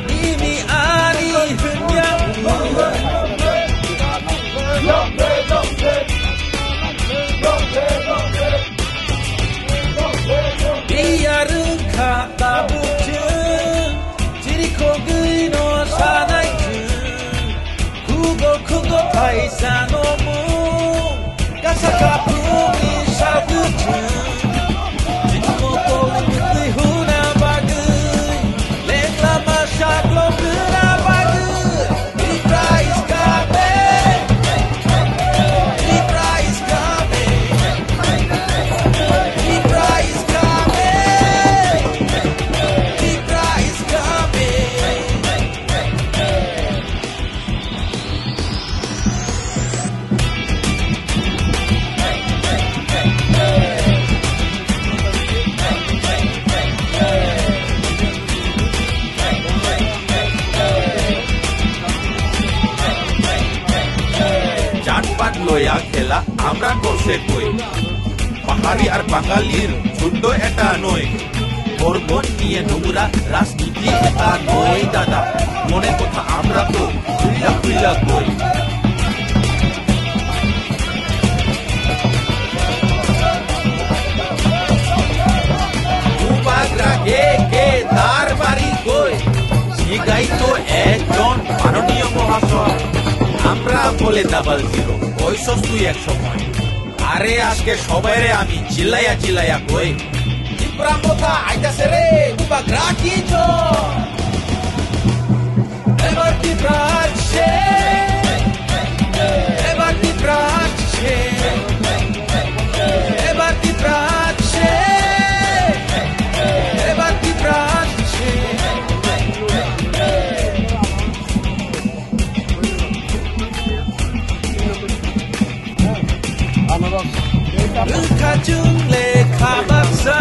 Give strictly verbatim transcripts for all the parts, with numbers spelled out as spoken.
Nini ani hwnya. Biya rwngkha tabuk chwng, chiri khogwi no sanai chwng. Khugo khugo phaisa no mung, kasa kaphungni sagwi chwng. Jikmo kolingtwi huna bagwi, lengla ma saklok huna bagwi. Tipra is coming, Tipra is coming, Tipra is coming, Tipra is coming. জাতপাত লয়া খেলা আমরা করছে কই, পাহাড়ি আর বাঙালির যুদ্ধ এটা নয়। ধর্ম নিয়ে নোংরা রাজনীতি এটা নয় দাদা, মনে কথা আমরা তো খুইলা খুইলা কই। Bubagra ke ke darbari koi, sigai to ekjon মাননীয় মহাশয়। আমরা বলে ডাবল জিরো, কইছস তুই এক সময়। আরে আজকে সবাইরে আমি চিল্লাইয়া চিল্লাইয়া কই, Tipra Motha aitase re, Bubagra ki joy. Ebar Tipra se, ebar Tipra se, ebar Tipra se, ebar Tipra se. Wngkha chwng lekha baksa,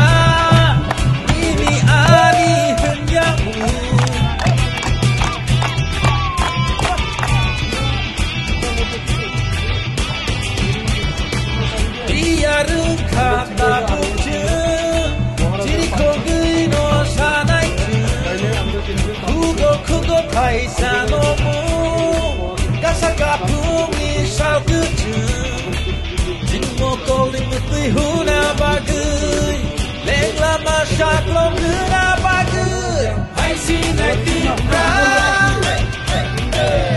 nini ani hwnya mung. Biya rwngkha tabuk chwng, chiri khogwi no sanai chwng. Khugo khugo phaisa no mung, kasa kaphungni sal kwchwng. Jikmo kolingtwi huna bagwi, lengla ma saklok huna bagwi. Hai sinai Tipra,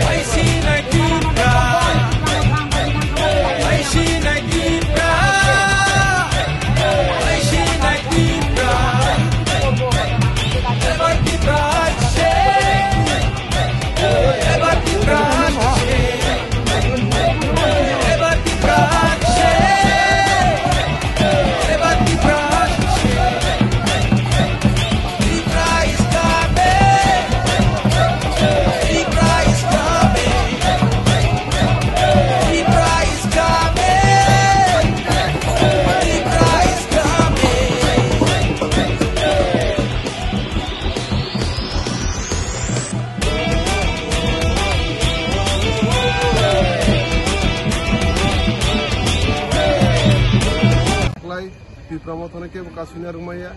hai sinai Tipra, hai sinai Tipra, hai sinai Tipra. Ebar Tipra se, ebar Tipra se, ebar Tipra se, ebar Tipra se. Tipra is coming. Tipra is coming. Tipra is coming. Tipra is coming. Kwplai Tipra Mothano kebo kasui narwkmaya.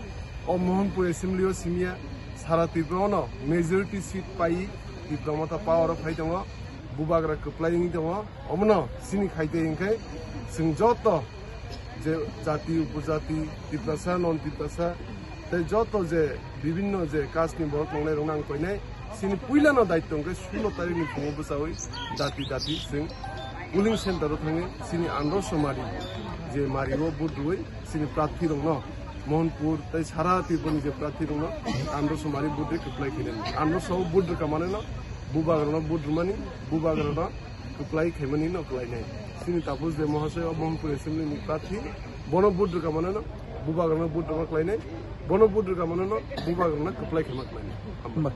O Mohanpur Assembly o simiya sara Tripura o no majority seat pai Tipra Motha power o phai tongo. Bubagra kwplai wngwi tongo. Omono chini khaite hinkhe chwng joto je jati, upojati, Tiprasa, non Tiprasa, tei joto je bibinno je caste ni borok tongnairokno ang koinai, chini puilano daityo hwnkhe sulo tarikni phungo bwchaui dati dati chwng polling center o thangwi chini andro somari je mario vote rwui chini prarthi rokno Mohanpur tei sara Tripurani je prarthi rokno andro somari vote rwi kwplai khainani. Andro sao vote rwkha maneno Bubagrano vote rwmani, Bubagrano kwplai khaimani no kwlainai. Chini Tapus Deb Mohasoi o Mohanpur Assembly ni prarthi, bono vote rwkha maneno Bubagrano vote rwma kwlainai, bono vote rwkha maneno Bubagrano kwplai khaima kwlainai. Hambai.